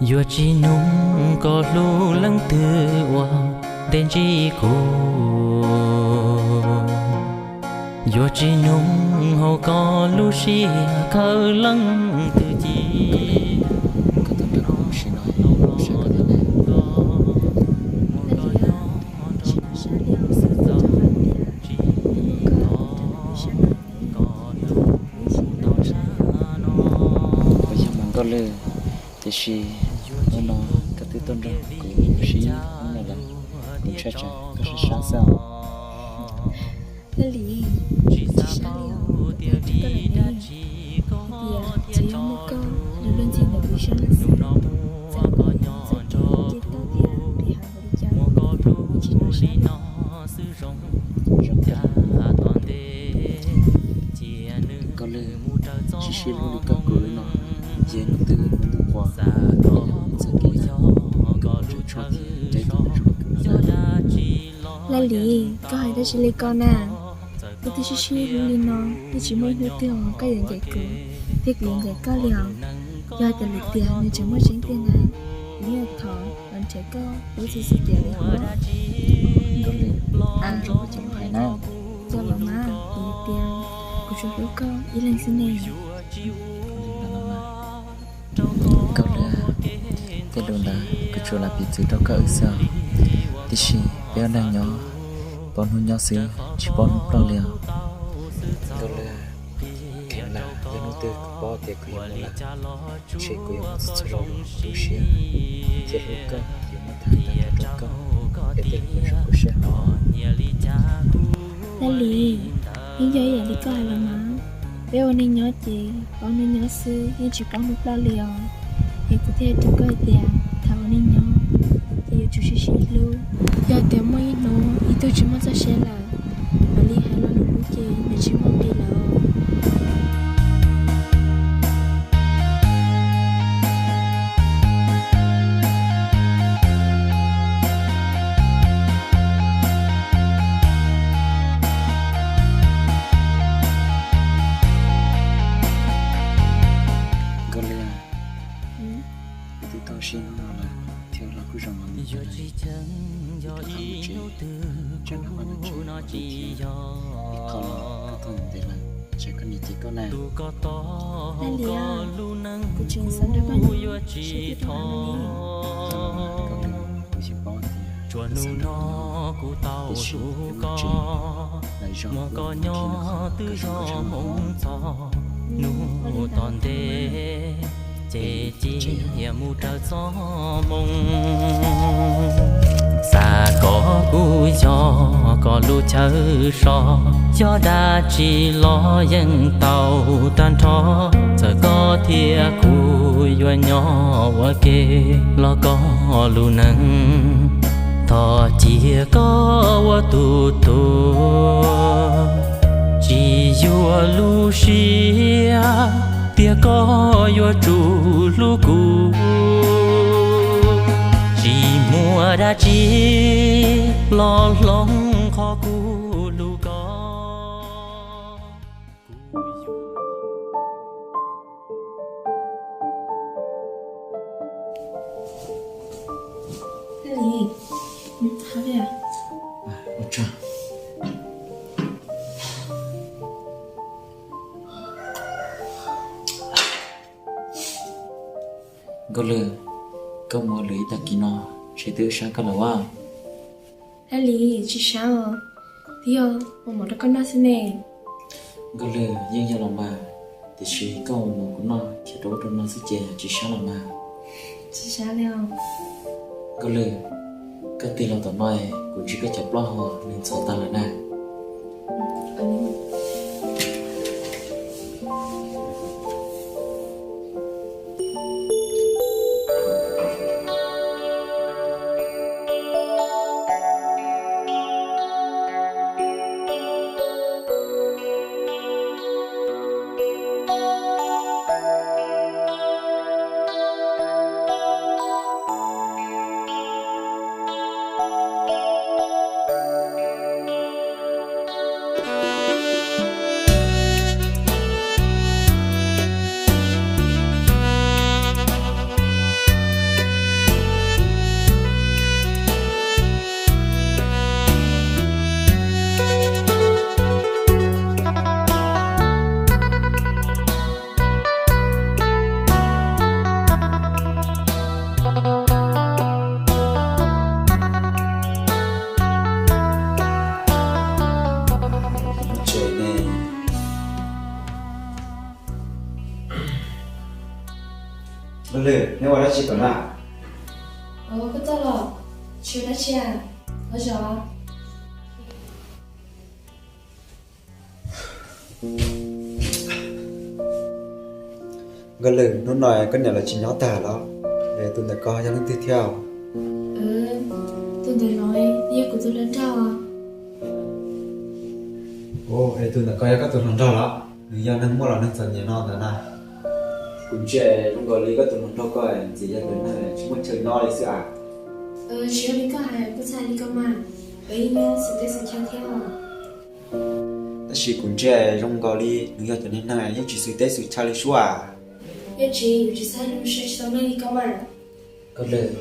Yuav tsis nug koj hlub leej twg uas ntev ntsib kuv, yuav tsis nug hauv koj lub siab khawv leej twg ci. Kuv yog Maiv Nkauj Lwm, tiam sis hnub no koj twb tuaj nrog kuv sib hlub no lawm, kuv ntshai tsam koj sab sab xwb os. Laj Lis, tsis sab li os, kuv twb hais rau koj lawm ne, hais tias tsuas yog muaj koj los luag ntxhi ntawm kuv ib sab laj xwb, txawm kuv txawj kev cia toj thiab nqis hav npaum li cas los kuv tsis hnov sab li. Zoo thiab. Nkauj Lwm, tsis sib hlub li koj kuv no, yog hnub twg hnub ntuj qua, yog hnub txoj kev lawm, koj tsuas tshuaj thiab nrhiav tus zoo li kuv no. Laj Lis, koj hais dab tsi li ko na? Koj twb sib sib hlub li no, yeej tsis muaj ib hnub twg uas koj yuav ncaim kuv thiab kuv yuav ncaim koj li os. Yog hais tias lwm tiam nws tseem muaj tseeb tiag na, kuv yeej yuav thov los nrhiav koj lub txim txim tiam li hos. Nkauj Lwm, koj nrog kuv cov lus hais na. Yog los mas, kuv hais tias kuv tsuas hlub koj ib leeg xwb ne. Nkauj Lwm, tej lus ntawd kuv tsuas lam piv txwv rau koj wb xwb os. Tiam sis peb ua neej nyob, paub hnub nyob xwb tsis paub hnub ploj li os. Nkauj Lwm, kheev lam yog hnub twg kuv paub tias kuv yuav mus lawm, ntshe kuv yuav mus txhua txhua lub siab, thiab hlub koj yuav muab tham tag nrho rau koj, es tej lus zoo kuv siab hlo. Laj Lis, yeej yog ib yam li koj hais los mas, peb ua neej nyob ces paub hnub nyob xwb yeej tsis paub hnub ploj li os. Es kuv thiaj hais rau koj hais tias thaum ua neej nyob ces yuav tsum sib sib hlub. Yog tias muaj ib hnub ib tug tsis muaj txoj sia lawm, mam li hais lo lus hlub ces nws tsis muaj nqis lawm. Nkauj Lwm, twb tau sib hlub no lawm thiab los kuj zoo li ntawd lawm. Ib rov qab mus tsev, tsam no poj niam tseem ua dej thiab, ib qho los koj tuaj ntev lawm, tsam koj niam cem koj na. Laj Lis, kuv tseem xav nrog koj nyob, seb koj rov qab los ne. Nkauj Lwm, kuv yeej paub tias koj xav nrog kuv nyob, tiam sis wb mus tsev lawm, zoo kuv mus nrhiav nws qhov koj zoo koj tshaj mus hauv. Hnub tom ntej ces cia mus raws txoj moo. Xav kom kuv yog koj lub chaw so, yog dab tsi los yeej tau tag nrho. Txawm koj thiab kuv yuav nyob ua ke los koj lub neej thov cia koj ua tus tuag. Tsis yuav lub siab tias koj yuav tsum hlub kuv. Tsis muaj dab tsi los hloov qhov kuv hlub koj. Nkauj Lwm, koj mus ua luam ib tag kis no, ntshe twb sab koj lawm as. Laj Lis, tsis sab os, twb yog ua mov rau koj noj xwb ne. Nkauj Lwm, yeej yog los mas, tiam sis koj ua mov kuv noj khiav rau ub rau no xwb ces tsis sab los mas. Tsis sab li os. Nkauj Lwm, koj tig los tom no es kuv ntsib koj cov plaub hau nws ntxhov tag lawm na. Nkauj Lwm, neb ua dab tsi tom na? Ov, koj tuaj los? Tsis ua dab tsi, los zaum. Nkauj Lwm, hnub no koj niam lawv tsis nyob tag los? Es tus ntawm ko yog leej twg thiab? Tus ntawm no yog kuv tus hluas nraug. Es tus ntawm ko yog koj tus hluas nraug los? Nws yog neeg muaj los neeg txom nyem no ntawd na? Kuv ntsia zoo nkaus li koj tus hluas nraug ko ntxim yog tus neeg tsis muaj chaw nyob li xwb as. Tsis yog li koj hais, kuv txhais li ko mas, kuv yeej nyob xws teb xws chaw thiab. Tab sis kuv ntsia zoo nkaus li nws yog cov niag neeg yeej tsis xws teb xws chaw li suab. Yog tsis, kuv tsis txhais lus, tsis tau neeg li ko mas. Nkauj Lwm,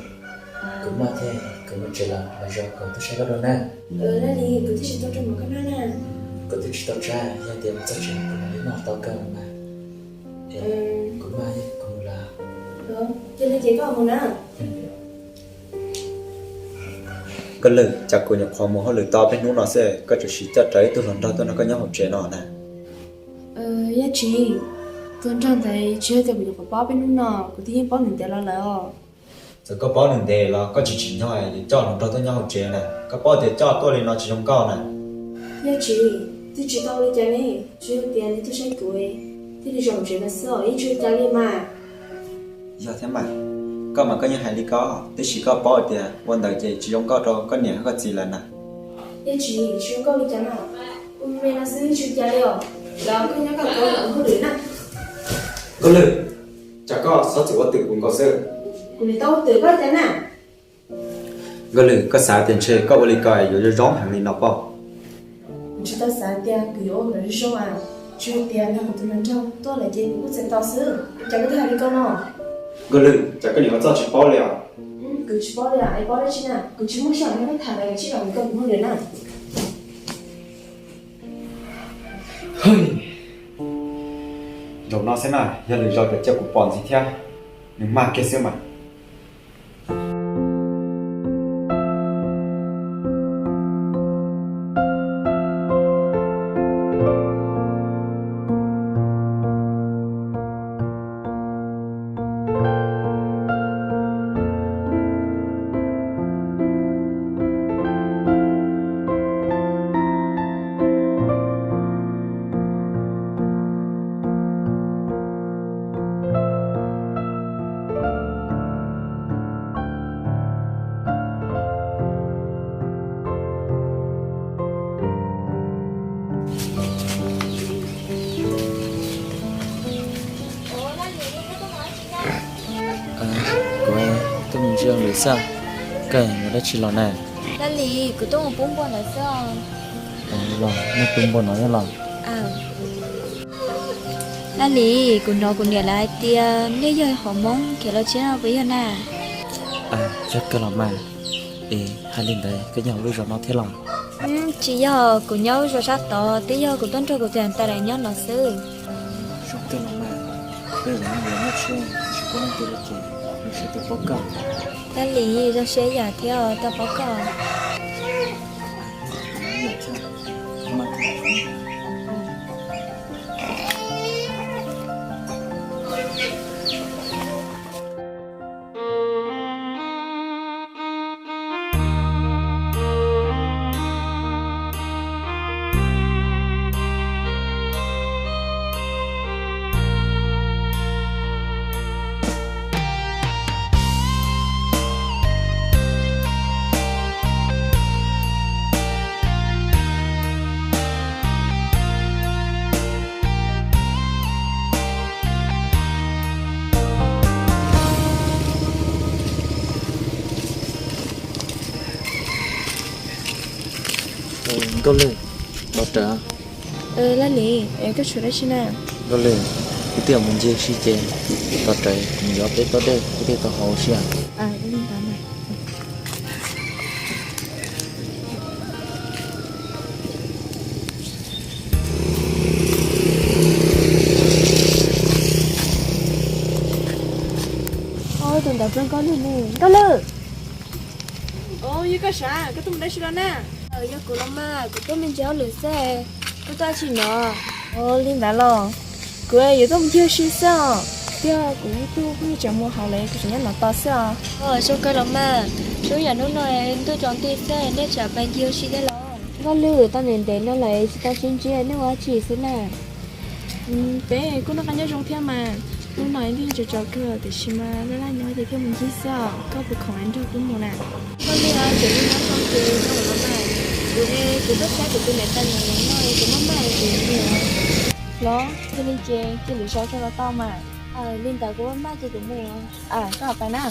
kuv maj thiab, kuv mus tsev lawm, lwm zaus kuv tuaj saib koj dua na. Laj Lis, kuv twb tsis tau rau mus koj na. Kuv twb tsis tau tsam, yog tias mus txog tsev kuv mam li noj tau kawg mas. Kuv maj, kuv mus lawm. Cia li ces koj mus na. Nkauj Lwm, cas kuv nyuam qhuav mus hauj lwm tau peb hnub no xwb koj tseem siv coj rawv ib tug hluas nraug tuaj nrog koj nyob hauv tsev no na? Yog tsis, tus nraug ntawd tsis yog tias kuv nyuam qhuav paub peb hnub no, kuv twb yeej paub nws ntev los lawm os. Txawm koj paub nws ntev los koj tsis tsim nyog yuav coj hluas nraug tuaj nyob hauv tsev na, koj paub tias coj tuaj li no tsis zoo nkauj na. Yog tsis, twb tsis tau ua li cas ne, tsuas yog tias nws tuaj saib kuv thiaj li zaum tsev no xwb os, yeej tsis ua cas li mas. Yog thiab mas, koj mas koj yeej hais li ko, tiam sis koj paub tias ua ntawd ces tsis zoo nkauj rau koj niam koj txiv lawv na. Yog tsis, tsis zoo nkauj li cas na, ua me no xwb tsis ua cas li os. Los koj nyob koj, kuv mus hauj lwm na. Nkauj Lwm, cas koj txhob txwm ua twm kuv nkaus xwb. Kuv niam tau ua twm koj cas na? Nkauj Lwm, koj xav tias ntshe koj ua li ko yuav zoo zoo heev li no pob? Kuv tsis tau xav tias kuv yuav ua kom zoo zoo as, tsuas yog tias nrog kuv tus hluas nraug tuaj lawm ces kuv kuj txawm tau xwb, cas koj twb hais li ko no? Nkauj Lwm, cas koj niam koj txoj tsis paub li os? Kuv tsis paub li, es paub dab tsi na, kuv tsis muaj sij hawm nrog koj tham lawm, tsij los mus koj tus hauj lwm na. Zaum no xwb na, yog lwm zaus ces cia kuv pom ntxiv thiab, nws mag kiag xwb mas. Kuv tuaj mus ntsia lwm xwb. Koj mus dab tsi los na? Laj Lis, kuv tuaj mus pub npua ntawd xwb os. Los muaj tus npua no thiab los? Laj Lis, kuv hnov kuv niam lawv hais tias nej yog hom Hmoob khiav los txog no puas yog na? Yog kawg los mas. Es hais li ntawd koj nyob hauv lub zos no thiab los? Tsis yog, kuv nyob lub zos sab tod, twb yog kuv tuaj nrog kuv tus niam tais lawv nyob no xwb. Zoo kawg los mas, peb ua neej yuav nyob tshiab tsis paub leej twg li ces zoo siab tau paub koj. Laj Lis, zoo siab yam thiab tau paub koj. Nkauj Lwm, tos rawv. Laj Lis, koj tshuav dab tsi na? Nkauj Lwm, kuv twb mus ncig ua si ces tos rawv, kuv mus yuav peb pob dej, peb thiaj tau haus ua si. Tus ntawd Nkauj Lwm ne. Nkauj Lwm! Os, yog koj sav, koj tuaj mus dab tsi los na? Yog kuv los mas, kuv tuaj me ntsis hauj lwm xwb. Koj tuaj dab tsi no? Os, li ntawd los? Kuv yuav tuaj mus ncig ua si xwb os. Tiag, kuv ib tug phooj ywg tseem mus hauv lawm, kuv tseem nyob no tos xwb os. Zoo kawg los mas, zoo yam hnub no ntuj tsaus nti xwb, nej tseem pais ncig ua si thiab los? Nkauj Lwm, tau ntev ntev no lawm tsis tau sib ntsib, nej ua dab tsi xwb na? Peb kuj noj qab nyob zoo thiab mas. Hnub no ib tug tsaus tsaus kawg tiam sis mas laj laj nyob ces thiaj mus ncig xwb os. Koj puas khoom es nrog kuv mus na? Nkauj Lwm, tseem li nyob zoo ces zoo los mas. Kuv es kuv tuaj saib kuv tus niam tais nws los noj es kuv maj maj es kuv mus. Los yog li ces cia lwm zaus rau los tau mas. Li ntawd kuv maj maj ces kuv mus. Koj pais na.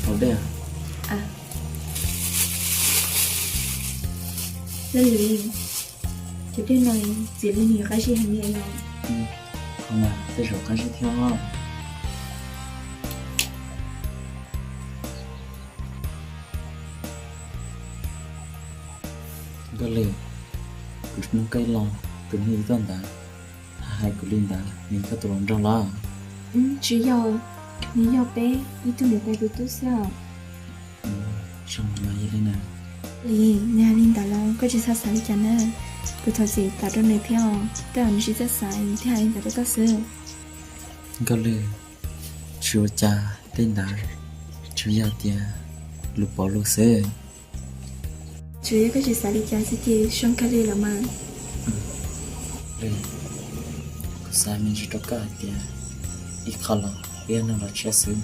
Haus dej. Laj Lis, cov dej no txiv li nws yuav qab zib heev li no. Ho mas tej zaum qab zib thiab. Nkauj Lwm, kuv hnub koj los, tus neeg tuaj ntawd hais kuv li ntawd, nws yog koj tus hluas nraug los? Tsis yog, nws yog peb ib tug niam tais tus tub xwb os. Zoo mas yog li na. Lis, nws hais li ntawd los koj tsis txhob xav li cas na. Kuv thov txim tawm rau nws thiab os, tej zaum nws tsis txawj xav nws thiaj hais li ntawd rau koj xwb. Nkauj Lwm, tsis ua cas, tej ntawd tsuas yog tias lus pom lus xwb. Tsuas yog koj tsis xav li cas xwb ces zoo kawg li los mas. Lwm, kuv xav me ntsis rau koj hais tias ib qho los peb yog neeg los tshiab xwb,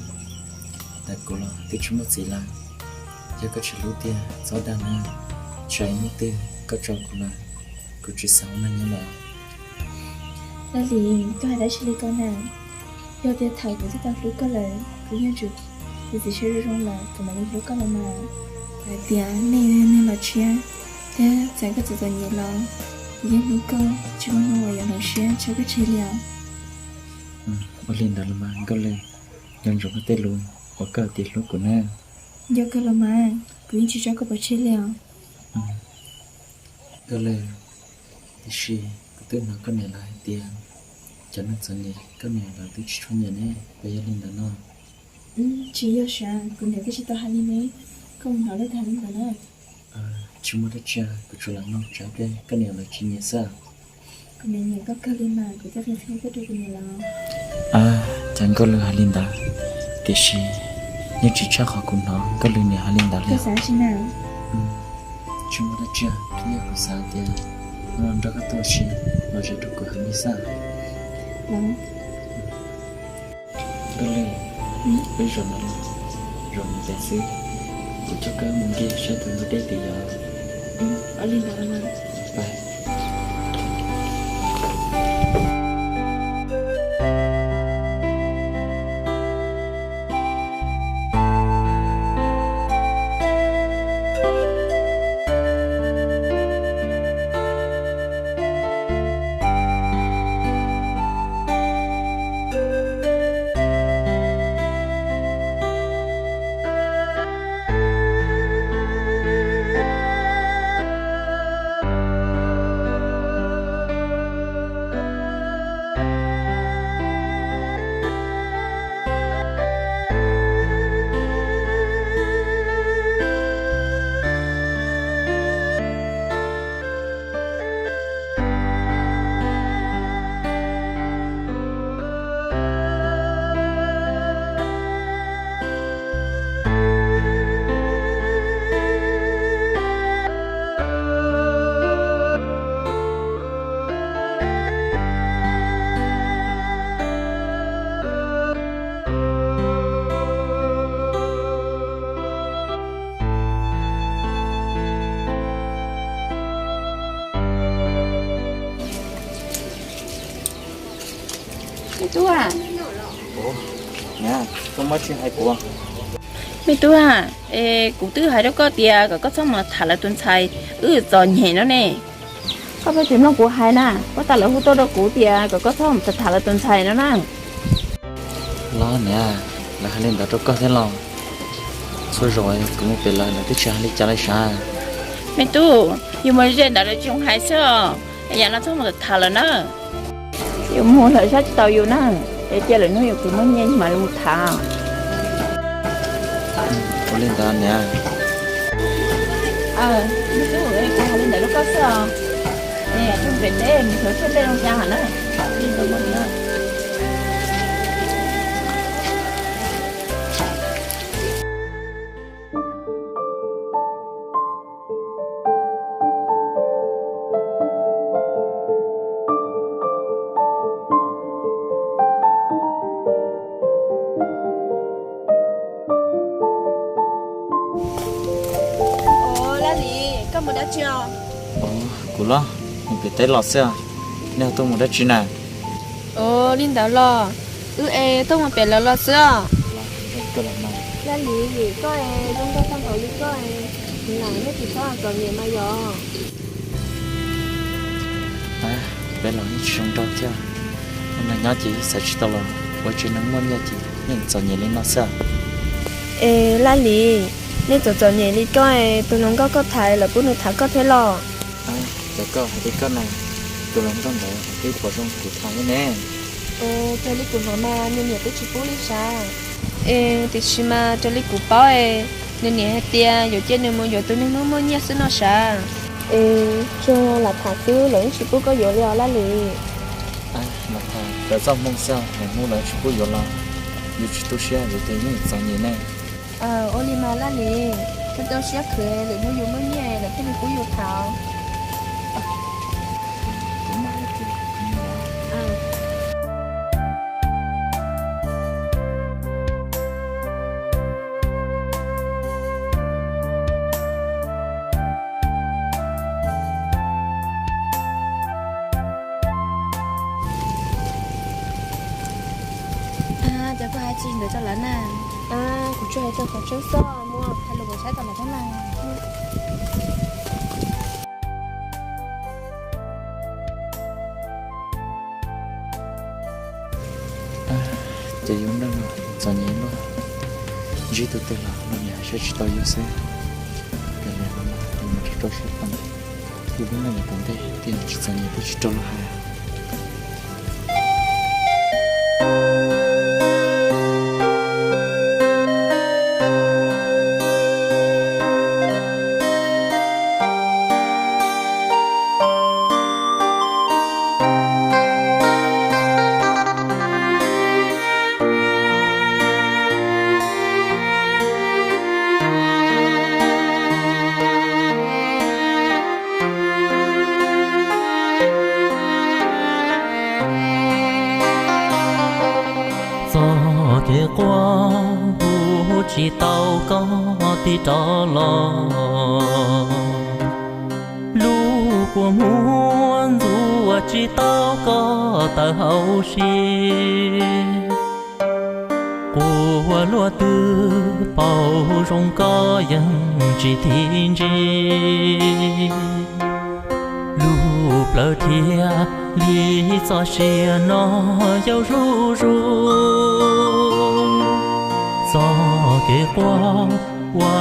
ntawm kuv los twb tsis muaj txiv lawm. Yog koj tsis hlub tiag txhob dag na, tsam ib hnub twg koj tso kuv lawm, kuv tsis xav ua neeg nyob lawm. Laj Lis, koj hais dab tsi li ko na? Yog tias thaum kuv twb tau hlub koj lawm, kuv yeej tsuas txiav txim siab zoo zoo lawm kuv mam li hlub koj los mas. Hais tias nej yog neeg los tshiab thiab txawm koj txom txom nyem los kuv yeej hlub koj, tsis muaj hnub uas yuav hloov siab tso koj tseg li os. Ua li ntawd los mas Nkauj Lwm, nco ntsoov koj tej lus uas koj hais tias hlub kuv na. Nco kawg los mas, kuv yeej tsis tso koj pov tseg li os. Nkauj Lwm, tiam sis kuv twb hnov koj niam lawv hais tias cov neeg txom nyem koj niam lawv twb tsis tshua nyiam ne, puas yog li ntawd no? Tsis yog sav, kuv niam twb tsis tau hais li ne, koj mus hnov lawv hais li ntawd na. Tsis muaj dab tsi, kuv tsuas lam nug tsam koj niam lawv tsis nyiam xwb. Kuv niam nyiam koj kawg li mas, kuv thiaj qhia qhia koj rau kuv niam lawv. Cas Nkauj Lwm hais li ntawd, tiam sis yeej tsis tshaj qhov kuv hnov Nkauj Lwm niam hais li ntawd li. Koj xav tsi na? Tsis muaj dab tsi, twb yog kuv xav tias nrog koj tuaj ua si los zam rau kuv heev li xwb. Nkauj Lwm, peb zaum no los zaum no pem xwb, kuv coj koj mus nce saib tus ntug dej tim yos. Ua li ntawd mas. Me tub, koj muab tsis hais kuv. Me tub, es kuv twb hais rau koj tias kom koj txhob mus tham lawv tus ntxhais, wb txom nyem no ne. Koj puas tsis mloog kuv hais na, puab tas lawv hu tuaj rau kuv tias kom koj txhob mus tham lawv tus ntxhais no na. Los niam, lawv hais li ntawd rau koj thiab los? Txhua zaus kuv mus pem lawv, lawv twb tsis hais li cas li sav. Me tub, yus mus ze ntawd lawv tsis zoo hais xwb os, yam no txhob mus tham lawm na. Yus mus lawm saib tsis taus yus na, es cia lwm hnub yus khwv muaj nyiaj mam li mus tham. Ua li ntawd niam. Me tub, kuv hais li ntawd rau koj xwb os. Es pem teb mus xyuas tshuaj tej zoo cas hos na. Ua, Laj Lis, koj mus dab tsi os? Kuv los mus pem teb los xwb, nej ho tuaj mus dab tsi na? Ua li ntawd los, wb es tuaj mus pem lawv los xwb os. Laj Lis, koj es zoo nkauj tag npaum li koj es, lam nej tsis txhob txom nyem mas yog. Peb los yeej tsis zoo nraug thiab, neeg nyob ces xav tsis tau los ua tsev neeg muaj nyiaj ces yeej txom nyem li no xwb. Es Laj Lis, nej txom txom nyem li koj es tus hluas nkauj koj tham lawv pub nws tham koj thiab los? Cas koj hais li koj na, tus hluas nkauj ntawd twb pom zoo kuv tham thiab ne. Raws li kuv hnov mas nws niam twb tsis pub li sav. Es tiam sis mas raws li kuv paub es, nws niam hais tias yuav cia nws mus yuav tus niag hnub muaj nyiaj xwb no sav. Es tsuas lam tham xwb lawv yeej tsis pub koj yuav li os Laj Lis. Lam tham lawv txoj hmoo xwb, lwm hnub lawv tsis pub yuav los yus tsis tu siab, yus ces yeej txom nyem ne. Ua li mas Laj Lis, koj rau siab khwv, lwm hnub yus muaj nyiaj lawv thiaj li pub yus tham. Cas koj hais tsis ntawd rau lawv na? Kuv tsuas hais rau qhov tseeb xwb, muaj hais lus kom saib tau lawv thiab na. Ces yus nrog nws txom nyem luaj, ntsib tus twg los los niam saib tsis tau yus xwb. Yus mus rau rau siab pam, yus lub neej yav tom ntej thiaj tsis txom nyem thiab tsis raug lub hais. Txoj kev quaj hu tsis tau koj tig rov los, lub kua muag ntxuav tsis tau koj tawm hauv siab. Quaj luaj twg paus zoo koj yeej tsis thim ntsib. Lub plawv dhia li txoj sia no yau zuj zus, txoj kev quaj ua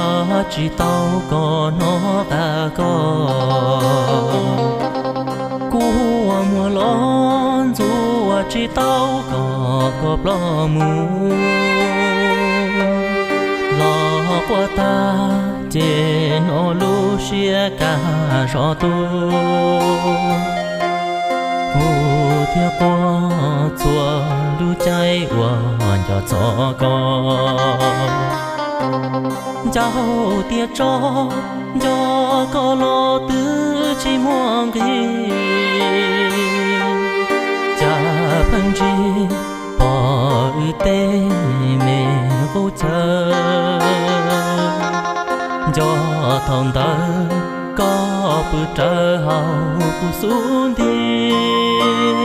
tsis tau koj hnov tas koj. Kua muag los ntxuav tsis tau koj, koj ploj mus los quaj tag ces hnov lub siab kaj zog tu. Kuv thiaj quaj txhua lub caij uas nco txog koj. Ncaug tias tso nco koj los twb tsis muaj nqis, cas pheej ntsib pom wb tej me qub chaw. Nco thaum ntawd koj pw rawv hauv kuv xub ntiag,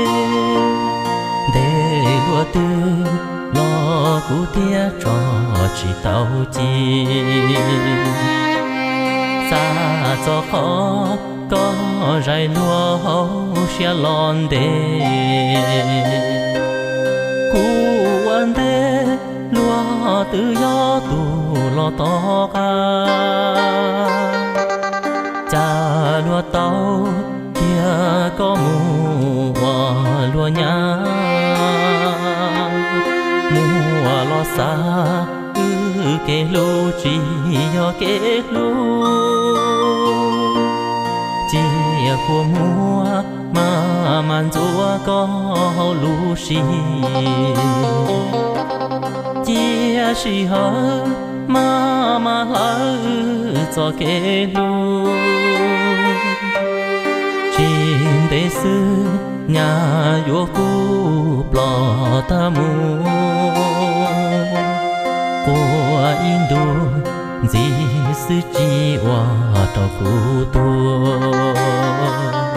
ntes lub twg los kuv thiaj tso tsis tau ci. Xav txog qhov koj zais luag hauv siab los ntev, kuv ua ntej luag twb yog tus los tom qab. Cas luag tau cia koj mus ua luag nyab, muaj los xav wb kev hlub tsis yog kev hlub. Cia kua muag mas mas ntxuav koj hauv lub siab, cia sij hawm mas mas hlawv wb txoj kev hlub. Tsis ntev xwb nyaj yuav kub ploj tag mus, quaj ib ntus ntxiv xwb tsis ua rau kuv tuag.